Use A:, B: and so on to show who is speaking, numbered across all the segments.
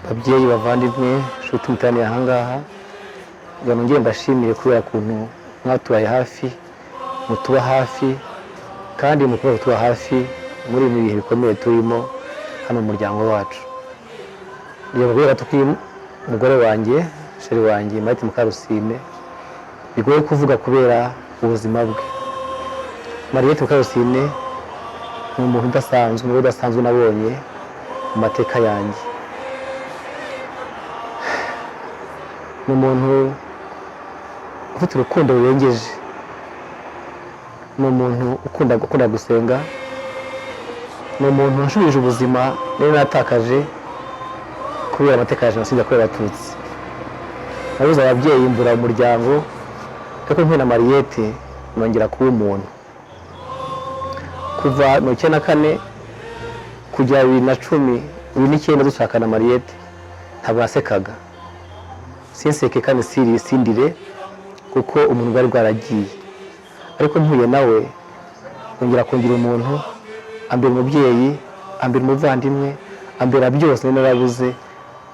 A: Babyeyi, bavandimwe, nshuti muteraniye aha ngaha, ngo nongere mbashimire kubera ukuntu mwatubaye hafi, mutuba hafi kandi mukomeza kutuba hafi muri ibi bihe bikomeye turimo hano mu muryango wacu. Ngiye kubwira gato ko umugore wanjye, chérie wanjye, Marite Mukarusine, bigoye kuvuga kubera ubuzima bwe. Mariette Mukarusine ni umuntu udasanzwe, umugore udasanzwe nabonye mu mateka yanjye. Ni umuntu ufite urukundo rurengeje, ni umuntu ukunda gusenga, ni umuntu wanshubije ubuzima nari natakaje kubera amateka ya Jenoside yakorewe Abatutsi. Nabuze ababyeyi, mbura umuryango, ariko mpuye na Mariette nongera kuba umuntu. Kuva 94 kugera 2010, 2009 dushakana, Mariette ntabwo nasekaga, sinseke kandi sindire kuko umuntu bwari bwaragiye. Ariko mpuye nawe nongera kungira umuntu, ambera umubyeyi, ambera umuvandimwe, ambera byose nari narabuze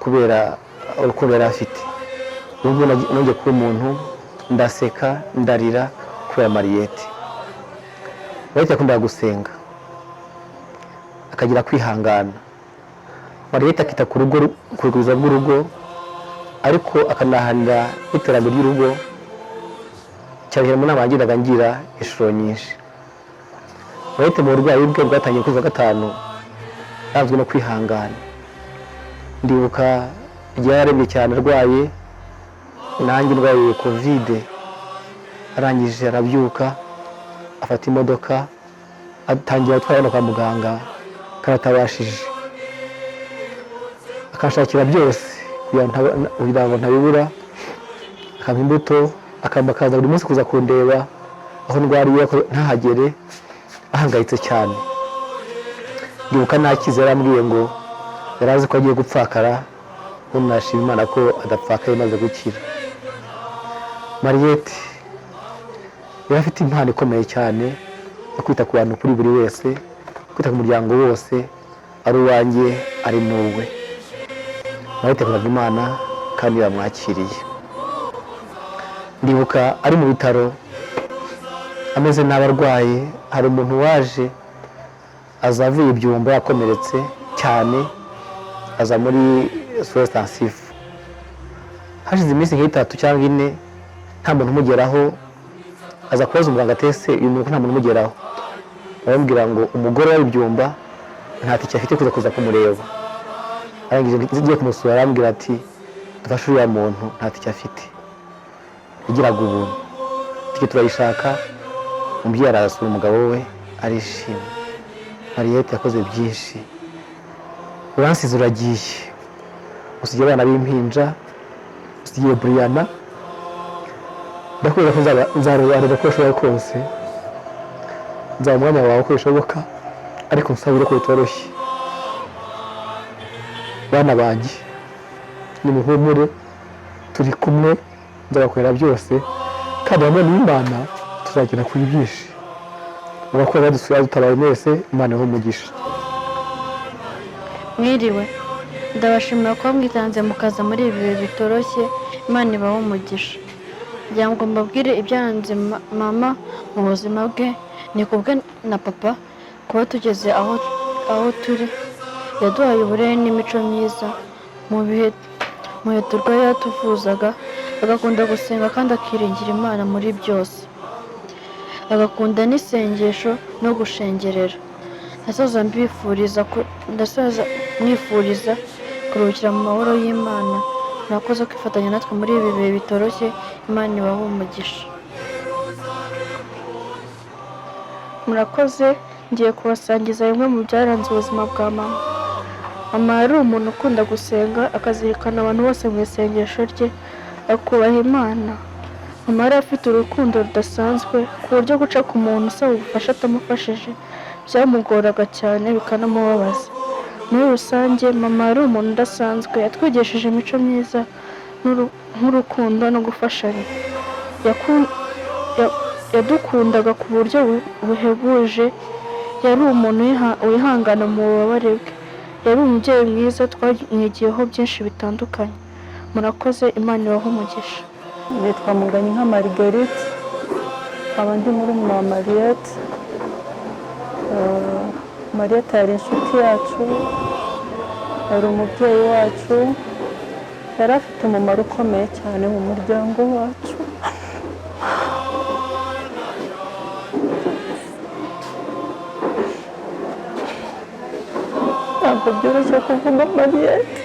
A: kubera urukundo yari afite. Ubu ngubu nongeye kuba umuntu, ndaseka, ndarira kubera Mariette. Mariette yakundaga gusenga, akagira kwihangana. Mariette akita ku rugo, ku bwiza bw'urugo, ariko akanaharanira n'iterambere ry'urugo cyane mu nama yagendaga ngira inshuro nyinshi. Mariette mu burwayi bwe bwatangiye kwezi kwa gatanu yaranzwe no kwihangana. Ndibuka igihe yararembye cyane arwaye, nanjye ndwaye Covid, arangije arabyuka, afata imodoka, atangira gutwara abana kwa muganga kandi atabashije, akanshakira byose kugira ngo ntabibura, akampa imbuto, akaza buri munsi kuza kundeba aho ndwariye ariko ntahagere, ahangayitse cyane. Ndibuka nakize yarambwiye ngo yari azi ko agiye gupfakara, none nashima Imana ko adapfakaye maze gukira. Mariette yari afite impano ikomeye cyane yo kwita ku bantu, kuri buri wese, kwita ku muryango wose, ari uwanjye ari n'uwe. Mariette yakundaga Imana kandi yamwakiriye. Ndibuka ari mu bitaro ameze nabi arwaye, hari umuntu waje aza avuye i Byumba yakomeretse cyane, aza muri soins intensifs. Hashize iminsi nk'itatu cyangwa ine nta muntu umugeraho, aza kubaza umuganga ati: "Ese uyu muntu ko nta muntu umugeraho?" Baramubwira ngo umugore w'i Byumba nta tike afite kuza kumureba. Arangije ngiye kumusura, arambwira ati: "Dufashe uriya muntu, nta tike afite." Yagiraga ubuntu. Tike turayishaka, umubyeyi arasura umugabo we arishima. Mariette yakoze byinshi. Uransize, uragiye, usigiye abana b'impinja, usigiye Brianna. Ndakubwira ko nzarubarira uko ushoboye kose, nzaba umwanya wawe uko bishoboka, ariko nsabire ko bitoroshye. Bana banjye, nimuhumure, turi kumwe, nzabakorera byose kandi hamwe n'Imana tuzagera kuri byinshi. Murakoze, badusura, dutabaye mwese, Imana ibahe umugisha.
B: Mwiriwe, ndabashimira kuba mwitanze mukaza muri ibi bihe bitoroshye. Imana ibahe umugisha. Kugira ngo mbabwire ibyaranze mama mu buzima bwe, ni kubwe na papa kuba tugeze aho turi. Yaduhaye uburere n'imico myiza. Mu bihe turwaye yatuvuzaga, agakunda gusenga kandi akiringira Imana muri byose, agakunda n'isengesho no gushengerera. Ndasoza mwifuriza kuruhukira mu mahoro y'Imana. Murakoze kwifatanya natwe muri ibi bihe bitoroshye. Imana ibahe umugisha.
C: Murakoze, ngiye kubasangiza bimwe mu byaranze ubuzima bwa mama. Mama yari umuntu ukunda gusenga, akazirikana abantu bose mu isengesho rye, akubaha Imana. Mama yari afite urukundo rudasanzwe ku buryo guca ku muntu usaba ubufasha atamufashije byamugoraga cyane, bikanamubabaza. Muri rusange mama yari umuntu udasanzwe. Yatwigishije imico myiza nk'urukundo no gufashanya. Yadukundaga ku buryo buhebuje. Yari umuntu wihangana mu bubabare bwe. Yari umubyeyi mwiza, twamwigiyeho byinshi bitandukanye. Murakoze, Imana ibahe umugisha.
D: Nitwa Muganyinka Marguerite, nkaba ndi murumuna wa Mariette. Mariette yari inshuti yacu, yari umubyeyi wacu, yari afite umumaro ukomeye cyane mu muryango wacu. Ntabwo byoroshye kuvuga Mariette.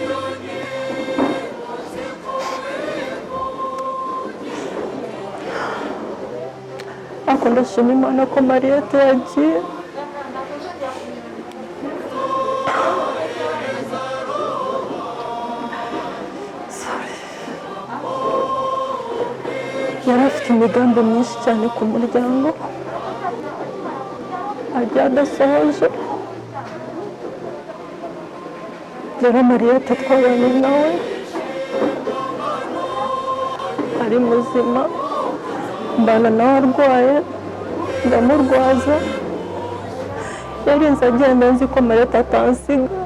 D: Ariko ndashima Imana ko Mariette yagiye. Sorry. Yari afite imigambi myinshi cyane ku muryango, agiye adasohoje. Rero Mariette twabanye nawe ari muzima, mbana nawe arwaye, ndamurwaza. Yarinze agenda nzi ko Mariette atansiga.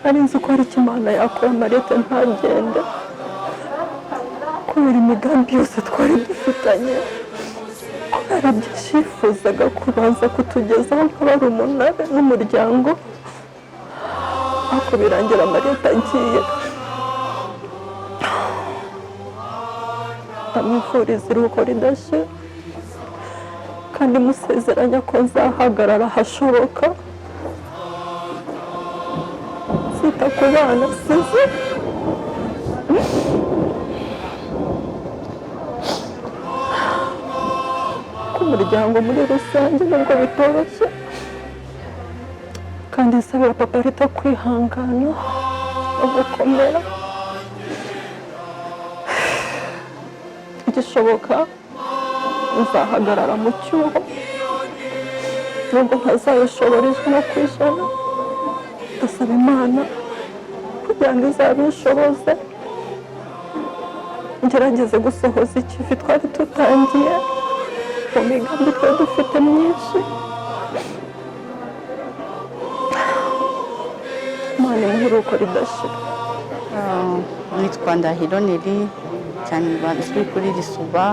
D: Nari nzi ko hari icyo Imana yakora Mariette ntagende, kubera imigambi yose twari dufitanye, kubera byinshi yifuzaga kubanza kutugezaho nka barumuna be n'umuryango. Ariko birangira Mariette agiye. Ndamwifuriza iruhuko ridashira, kandi musezeranya ko nzahagarara ahashoboka, nzita ku bana asize. Ku muryango muri rusange, nubwo bitoroshye, kandi nsabira Papa Rita kwihangana no gukomera. Igishoboka nzahagarara mu cyuho, nubwo ntazabishobora 100%. Ndasaba Imana kugira ngo izabinshoboze, ngerageze gusohoza ikivi twari tutangiye mu migambi twari dufite myinshi. Imana imuhe iruhuko ridashira.
E: Nitwa Ndahiro Neri, cyane bazwi kuri Risuba.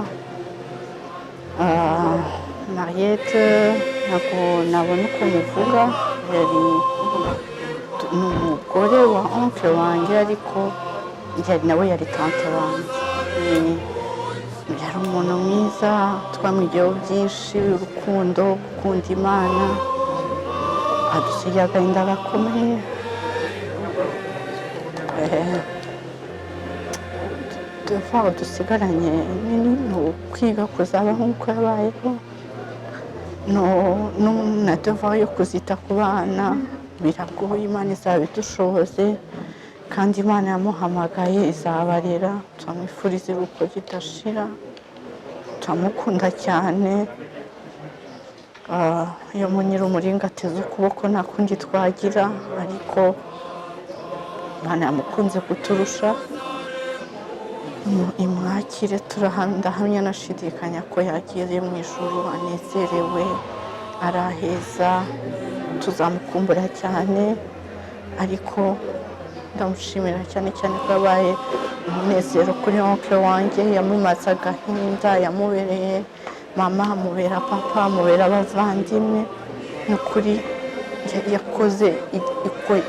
E: Mariette ntabwo nabona uko muvuga. Yari ni umugore wa oncle wanjye, ariko yari nawe yari tante wanjye. Yari umuntu mwiza, twamwigiyeho byinshi: urukundo, gukunda Imana. Adusigiye agahinda gakomeye. Devoir dusigaranye ni ukwiga kuzaba nk'uko yabayeho, na devoir yo kuzita ku bana. Biragoye, Imana izabidushoboze, kandi Imana yamuhamagaye izabarera. Turamwifuriza iruhuko ridashira, turamukunda cyane. Iyo Nyir'umuringa ateze ukuboko nta kundi twagira, ariko Imana yamukunze kuturusha, imwakire. Ndahamya nashidikanya ko yagiye mu ijuru anezerewe, araheza. Tuzamukumbura cyane, ariko ndamushimira cyane cyane ko yabaye umunezero kuri oncle wanjye. Yamumaze agahinda, yamubereye mama, amubera papa, amubera abavandimwe. Ni ukuri yakoze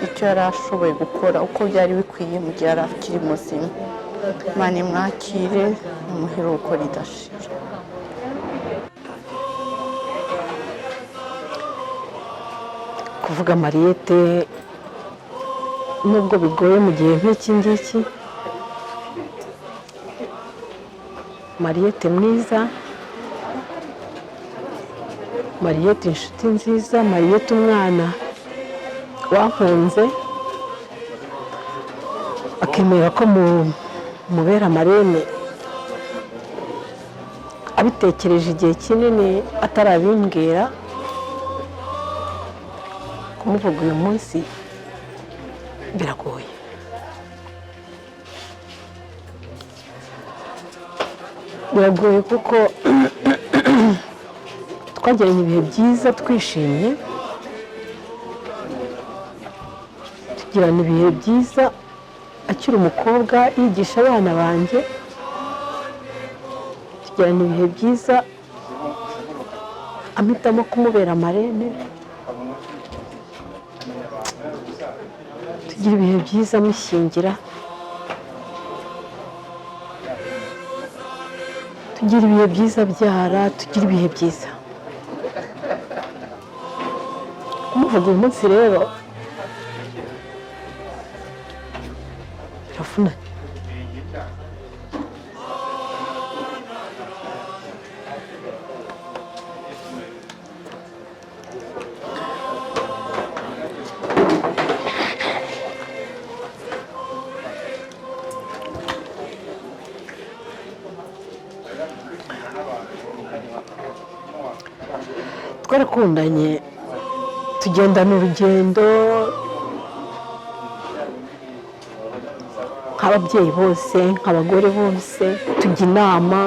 E: icyo yari ashoboye gukora uko byari bikwiye mu gihe yari akiri muzima. Imana imwakire, imuhe iruhuko ridashira.
F: Kuvuga Mariette, nubwo bigoye mu gihe nk'iki ngiki, Mariette mwiza, Mariette inshuti nziza, Mariette umwana wankunze akemera ko mubera marraine, abitekereje igihe kinini atarabimbwira. Kumuvuga uyu munsi biragoye. Biragoye kuko twagiranye ibihe byiza, twishimye, tugirana ibihe byiza akiri umukobwa yigisha abana banjye, tugirana ibihe byiza ampitamo kumubera marene, tugira ibihe byiza amushyingira, tugira ibihe byiza abyara, tugira ibihe byiza. Kumuvuga uyu munsi rero biravunanye. Twarakundanye, tugendana urugendo nk'ababyeyi bose, nk'abagore bose, tujya inama,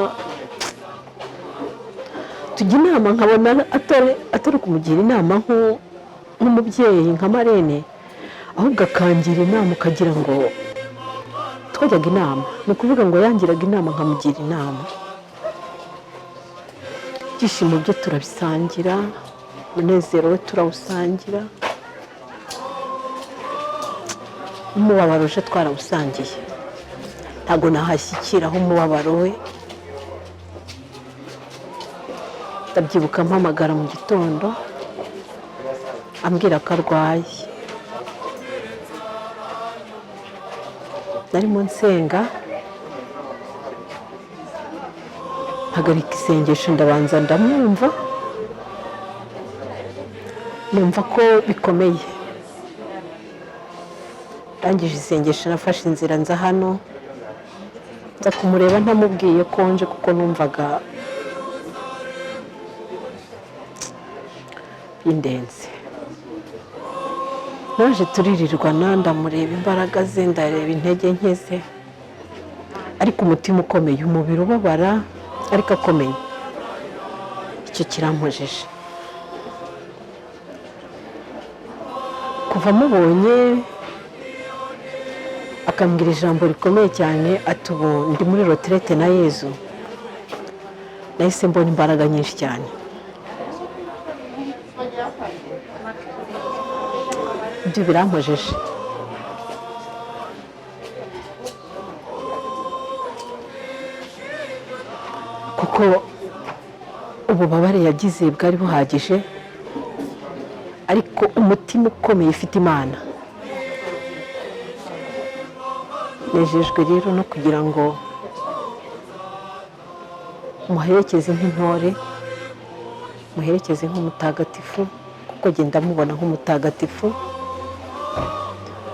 F: nkabona atari kumugira inama nk'umubyeyi nka marene, ahubwo akangira inama ukagira ngo twajyaga inama, ni ukuvuga ngo yangiraga inama nkamugira inama. Ibyishimo bye turabisangira, umunezero we turawusangira, umubabaro uje twarawusangiye, ntabwo nahashyikiraho umubabaro we. Ndabyibuka mpamagara mu gitondo ambwira ko arwaye, narimo nsenga, mpagarika isengesho ndabanza ndamwumva, numva ko bikomeye. Ndangije isengesho nafashe inzira nza hano, nza kumureba ntamubwiye ko nje kuko numvaga bindenze. Naje turirirwana, ndamureba imbaraga ze, ndareba intege nke ze, ariko umutima ukomeye, umubiri ubabara ariko akomeye. Icyo kirampojeje. Kuva mubonye akambwira ijambo rikomeye cyane ati ubu ndi muri retraite na Yezu, nahise mbona imbaraga nyinshi cyane. Ibyo birampojeje. Kuko ububabare yagize bwari buhagije, ariko umutima ukomeye ufite Imana. Nejejwe rero no kugira ngo muherekeze nk'intore, muherekeze nk'umutagatifu, kuko genda mubona nk'umutagatifu,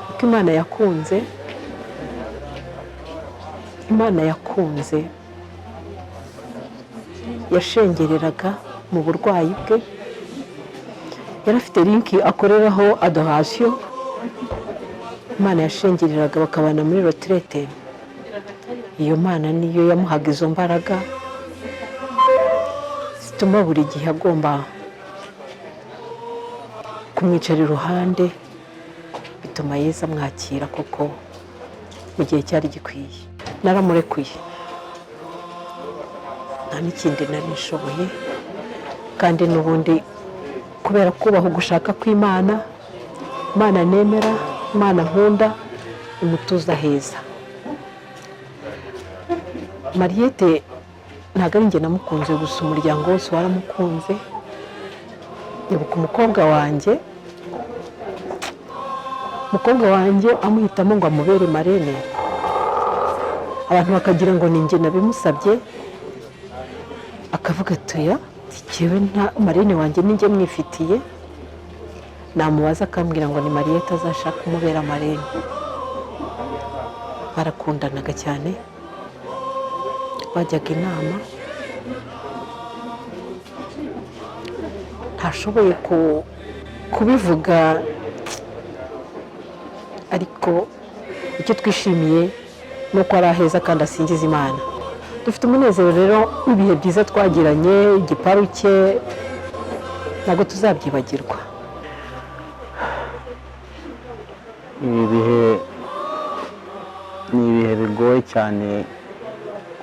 F: kuko Imana yakunze, Imana yakunze yashengereraga mu burwayi bwe. Yari afite linki akoreraho adoration, Imana yashengereraga bakabana muri retraite. Iyo Mana niyo yamuhaga izo mbaraga zituma buri gihe agomba kumwicara iruhande, bituma Yezu amwakira koko mu gihe cyari gikwiye. Naramurekuye, nta n'ikindi nari nshoboye, kandi n'ubundi kubera kubaha ugushaka kw'Imana, Imana nemera, Imana nkunda, imutuza heza. Mariette ntabwo ari njye namukunze gusa, umuryango wose waramukunze. Nibuka umukobwa wanjye, amuhitamo ngo amubere marene, abantu bakagira ngo ni njye nabimusabye, akavuga ati oya, njyewe nta marene wanjye ni njye mwifitiye. Namubaza akambwira ngo ni Mariette azashaka kumubera marene. Barakundanaga cyane, bajyaga inama, ntashoboye kubivuga, ariko icyo twishimiye ni uko ari aheza kandi asingiza Imana. Dufite umunezero rero w'ibihe byiza twagiranye. Igiparu cye ntabwo tuzabyibagirwa.
G: Ibi bihe ni ibihe bigoye cyane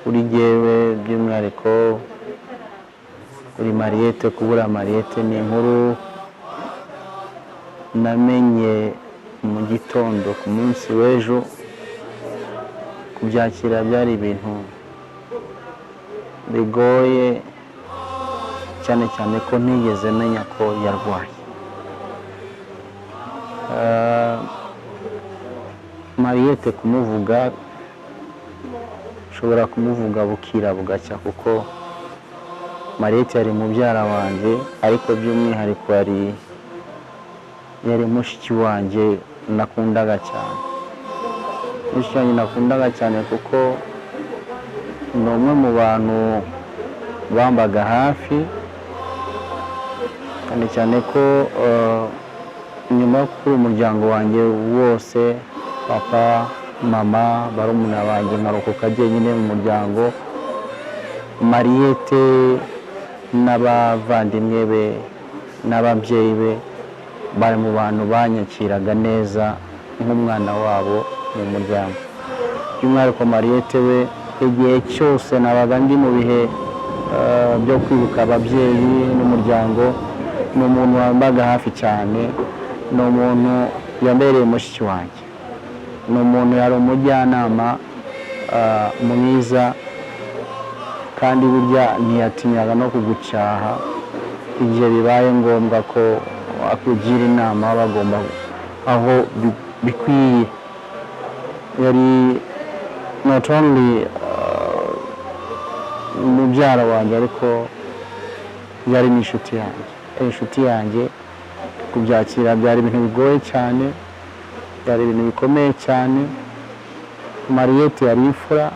G: kuri jyewe, by'umwihariko kuri Mariette. Kubura Mariette ni inkuru namenye mu gitondo ku munsi w'ejo. Kubyakira byari ibintu bigoye cyane cyane ko ntigeze menya ko yarwaye. Mariette kumuvuga, nshobora kumuvuga bukira bugacya, kuko Mariette yari mubyara wanjye, ariko by'umwihariko yari mushiki wanjye nakundaga cyane, mushiki wanjye nakundaga cyane, kuko ni umwe mu bantu bambaga hafi cyane cyane ko nyuma yo gukura umuryango wanjye wose, papa, mama, barumuna banjye, nkarokoka jyenyine mu muryango, Mariette n'abavandimwe be n'ababyeyi be bari mu bantu banyakiraga neza nk'umwana wabo mu muryango. By'umwihariko Mariette we, igihe cyose nabaga ndi mu bihe byo kwibuka ababyeyi n'umuryango, ni umuntu wambaga hafi cyane, ni umuntu yambereye mushiki wanjye, ni umuntu yari umujyanama mwiza, kandi burya ntiyatinyaga no kugucyaha igihe bibaye ngombwa ko akugira inama bagomba aho bikwiye. Yari not only mubyara wanjye, ariko yari n'inshuti yanjye, yari inshuti yanjye. Kubyakira byari ibintu bigoye cyane, byari ibintu bikomeye cyane. Mariette yari imfura.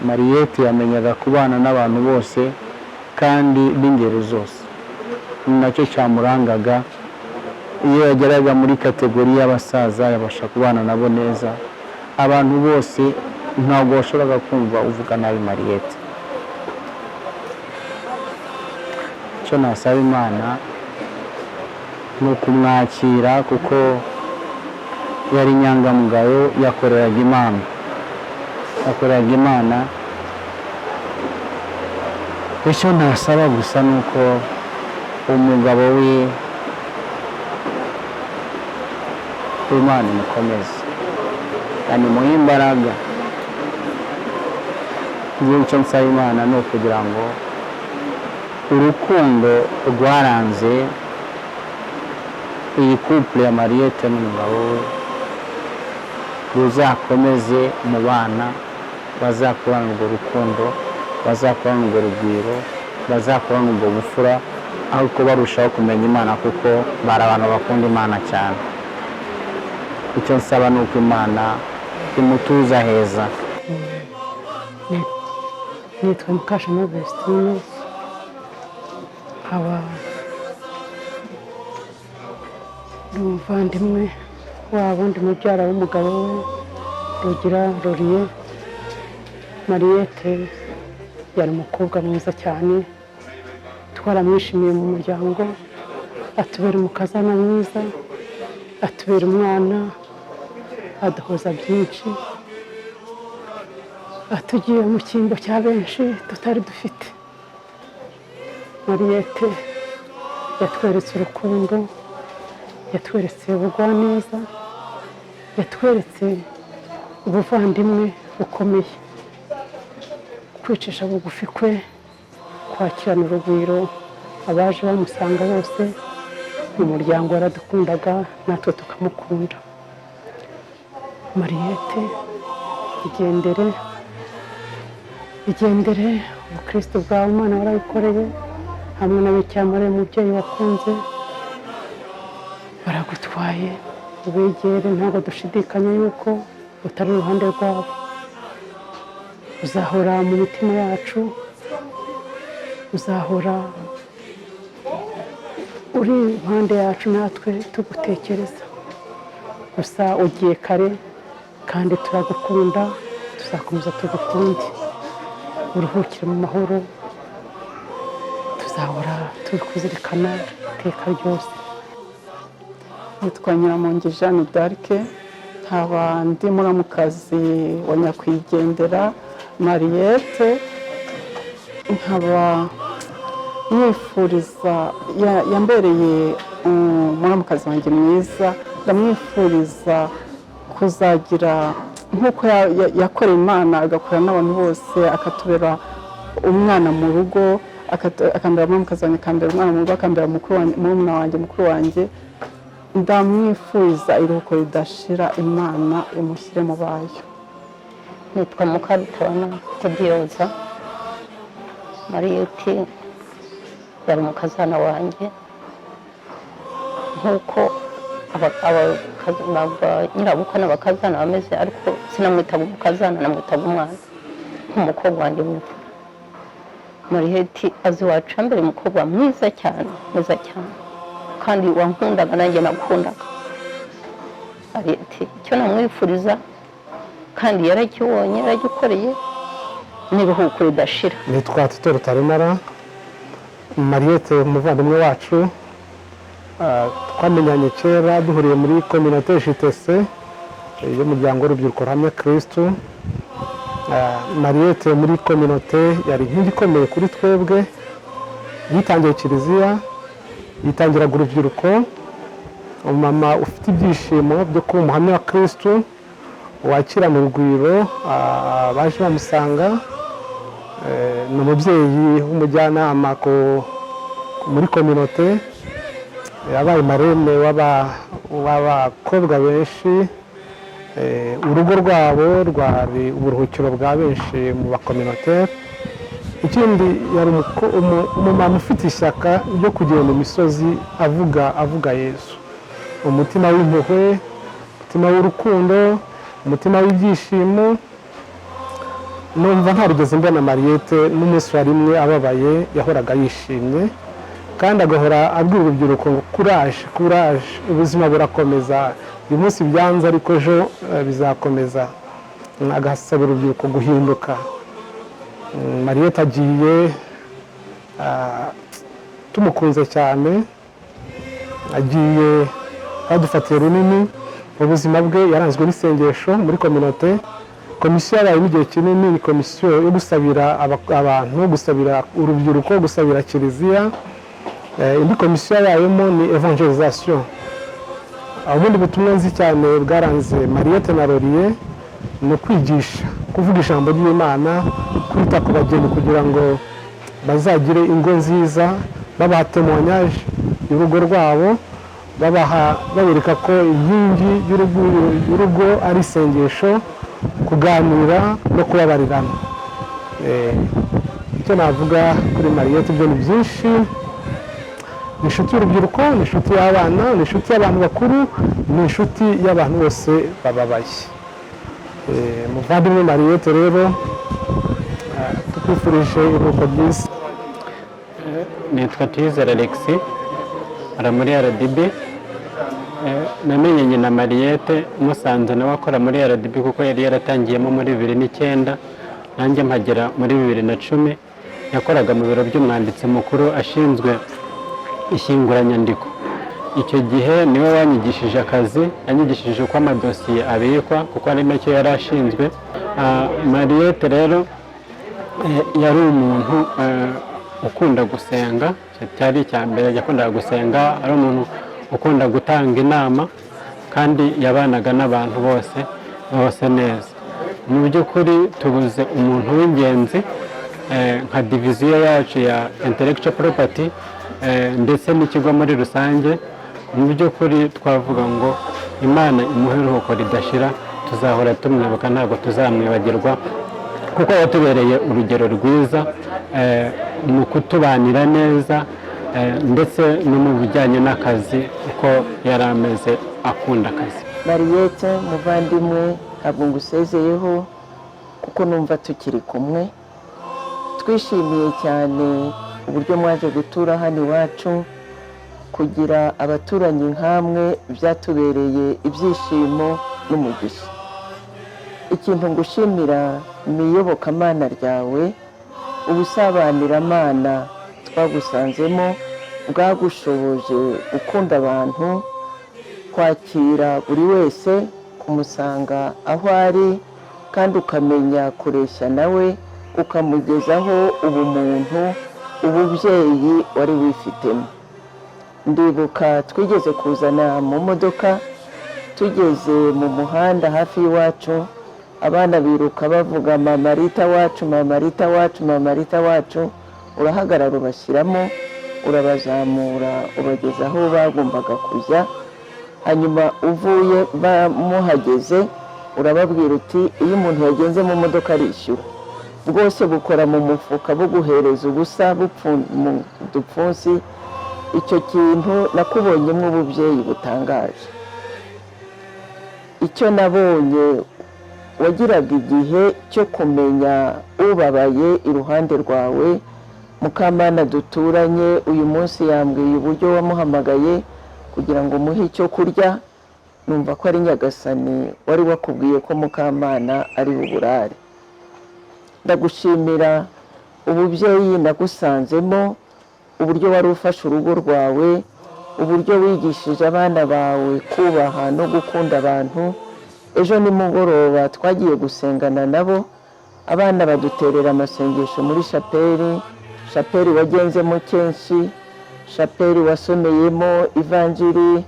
G: Mariette yamenyaga kubana n'abantu bose kandi b'ingeri zose, ni nacyo cyamurangaga. Iyo yageraga muri catégorie y'abasaza, yabasha kubana nabo neza. Abantu bose, ntabwo washoboraga kumva uvuga nabi Mariette. Icyo nasaba Imana ni ukumwakira, kuko yari inyangamugayo, yakoreraga Imana, yakoreraga Imana. Icyo nasaba gusa ni uko umugabo we, Imana imukomeze kandi imuhe imbaraga. Njyewe icyo nsaba Imana ni ukugira ngo urukundo rwaranze iyi couple ya Mariette n'umugabo we ruzakomeze mu bana, bazakurana urwo rukundo, bazakurana urwo rugwiro, bazakurana ubwo bufura, ariko barushaho kumenya Imana, kuko bari abantu bakunda Imana cyane. Icyo nsaba ni uko Imana imutuza heza.
H: Nitwa Mukashema Vestine, nkaba ndi umuvandimwe wabo, ndi mubyara w'umugabo we Rugira Roriye. Mariette yari umukobwa mwiza cyane, twaramwishimiye mu muryango, atubera umukazana mwiza, atubera umwana, aduhoza byinshi, atugiye mu cyimbo cya benshi tutari dufite. Mariette yatweretse urukundo, yatweretse ubugwaneza, yatweretse ubuvandimwe bukomeye, kwicisha bugufi kwe, kwakirana urugwiro abaje bamusanga bose mu muryango. Yaradukundaga natwe tukamukunda. Mariette, igendere, igendere. Ubukristo bwawe Imana warabikoreye hamwe na Bikira, umubyeyi wakunze. Baragutwaye, ubegere. Ntabwo dushidikanya yuko utari iruhande rwabo. Uzahora mu mitima yacu, uzahora uri impande yacu natwe tugutekereza. Gusa ugiye kare kandi turagukunda, tuzakomeza tugukunde. Uruhukire mu mahoro, tuzahora turi kuzirikana iteka ryose.
I: Nitwa Nyiramongi Jeanne d'Arc, nkaba ndi muramukazi wa nyakwigendera Mariette. Nkaba mwifuriza, yambereye umuramukazi wanjye mwiza. Ndamwifuriza kuzagira nk'uko yakoreye Imana, agakorera n'abantu bose, akatubera umwana mu rugo, akambera muramukazi wanjye, akambera umwana mu rugo, akambera mukuru wanjye, murumuna wanjye, mukuru wanjye. Ndamwifuriza iruhuko ridashira, Imana imushyire mu bayo.
J: Nitwa Mukarutabana Godiyoza. Mariyeti yari umukazana wanjye, nk'uko nyirabukwe n'abakazana bameze, ariko sinamwitaga umukazana, namwitaga umwana, nk'umukobwa wanjye w'imfura. Mariyeti azi iwacu mbere, umukobwa mwiza cyane, mwiza cyane, kandi wankundaga nanjye nakundaga. Mariyeti, icyo namwifuriza kandi yarakibonye, yaragikoreye, n'iruhuko ridashira.
K: Nitwa Tito Rutaremara. Mariette, umuvandimwe wacu, twamenyanye kera duhuriye muri communauté JTC y'umuryango w'urubyiruko ruhamya Kirisitu. Mariette muri communauté yari inkingi ikomeye kuri twebwe. Yitangiye kiliziya, yitangiraga urubyiruko, umumama ufite ibyishimo byo kuba umuhamya wa Kirisitu, wakirana urugwiro baje bamusanga. Ni umubyeyi w'umujyanama muri communauté, yabaye marraine w'abakobwa benshi. Urugo rwabo rwari uburuhukiro bwa benshi mu bacommunautaires. Ikindi, yari umumama ufite ishyaka ryo kugenda imisozi avuga Yesu, umutima w'impuhwe, umutima w'urukundo, umutima w'ibyishimo. Numva ntarigeze mbona Mariette n'umunsi wa rimwe ababaye. Yahoraga yishimye kandi agahora abwira urubyiruko ngo "Courage, courage, ubuzima burakomeza. Uyu munsi byanze, ariko ejo bizakomeza." Agasaba urubyiruko guhinduka. Mariette agiye tumukunze cyane, agiye adufatiye runini. Mu buzima bwe yaranzwe n'isengesho muri communauté. Komisiyo yabayemo igihe kinini ni komisiyo yo gusabira abantu, gusabira urubyiruko, gusabira kiliziya. Indi komisiyo yabayemo ni évangélisation. Ubundi butumwa nzi cyane bwaranze Mariette na Laurier ni ukwigisha, kuvuga ijambo ry'Imana, kwita ku bageni kugira ngo bazagire ingo nziza, babaha témoignage y'urugo rwabo, babaha, babereka ko inkingi y'urugo ari isengesho, kuganira no kubabarirana. Icyo navuga kuri Mariette byo ni byinshi. Ni inshuti y'urubyiruko, ni inshuti y'abana, ni inshuti y'abantu bakuru, ni inshuti y'abantu bose bababaye. Muvandimwe Mariette rero, tukwifurije iruhuko ryiza.
L: Nitwa Tuyizere Alexis, nkora muri RDB. Namenye nyina Mariette musanze nawe akora muri RDB, kuko yari yaratangiyemo muri 2009, nanjye mpagera muri 2010. Yakoraga mu biro by'umwanditsi mukuru, ashinzwe ishyinguranyandiko. Icyo gihe niwe wanyigishije akazi, yanyigishije uko amadosiye abikwa, kuko ari nacyo yari ashinzwe. Mariette rero yari umuntu ukunda gusenga, icyo cyari icya mbere. Yakundaga gusenga, ari umuntu ukunda gutanga inama, kandi yabanaga n'abantu bose bose neza. Mu by'ukuri tubuze umuntu w'ingenzi nka diviziyo yacu ya intellectual property ndetse n'ikigo muri rusange. Mu by'ukuri twavuga ngo Imana imuhe iruhuko ridashira. Tuzahora tumwibuka, ntabwo tuzamwibagirwa, kuko yatubereye urugero rwiza mu kutubanira neza ndetse no mu bijyanye n'akazi, uko yari ameze, akunda akazi.
M: Mariette muvandimwe, ntabwo ngusezeyeho kuko numva tukiri kumwe. Twishimiye cyane uburyo mwaje gutura hano iwacu. Kugira abaturanyi nk'amwe byatubereye ibyishimo n'umugisha. Ikintu ngushimira ni iyobokamana ryawe. Ubusabaniramana twagusanzemo bwagushoboje gukunda abantu, kwakira buri wese, kumusanga aho ari, kandi ukamenya kureshya nawe, ukamugezaho ubumuntu, ububyeyi wari wifitemo. Ndibuka twigeze kuzana mu modoka, tugeze mu muhanda hafi y'iwacu, abana biruka bavuga: "Mama Rita wacu, Mama Rita wacu, Mama Rita wacu." Urahagarara, ubashyiramo, urabazamura, ubageza aho bagombaga kujya. Hanyuma uvuye muhageze, urababwira uti: "Iyo umuntu yagenze mu modoka arishyura." Bwose bukora mu mufuka, buguhereza ubusa mu dupfunsi. Icyo kintu nakubonyemo ububyeyi butangaje. Icyo nabonye, wagiraga igihe cyo kumenya ubabaye iruhande rwawe. Mukamana duturanye uyu munsi yambwiye uburyo wamuhamagaye kugira ngo umuhe icyo kurya. Numva ko ari Nyagasani wari wakubwiye ko Mukamana ari buburare. Ndagushimira ububyeyi nagusanzemo, uburyo wari ufashe urugo rwawe, uburyo wigishije abana bawe kubaha no gukunda abantu. Ejo nimugoroba twagiye gusengana nabo, abana baduterera amasengesho muri shapeli, shapeli wagenzemo kenshi, shapeli wasomeyemo ivanjiri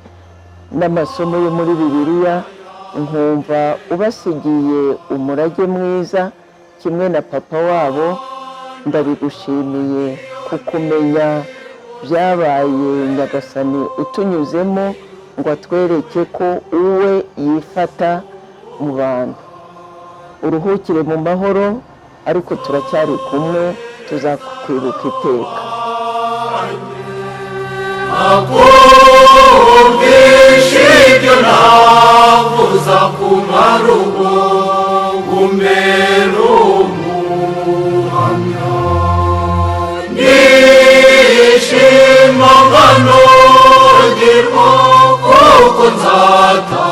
M: n'amasomo yo muri Bibiliya. Nkumva ubasigiye umurage mwiza kimwe na papa wabo. Ndabigushimiye. Kukumenya byabaye Nyagasani utunyuzemo ngo atwereke ko uwe yifata mu bantu. Uruhukire mu mahoro, ariko turacyari kumwe, tuzakwibuka iteka.
N: Akumvisha ibyo navuza kumara ubu umbera umuhamya, nishima nkanogerwa kuko nzata.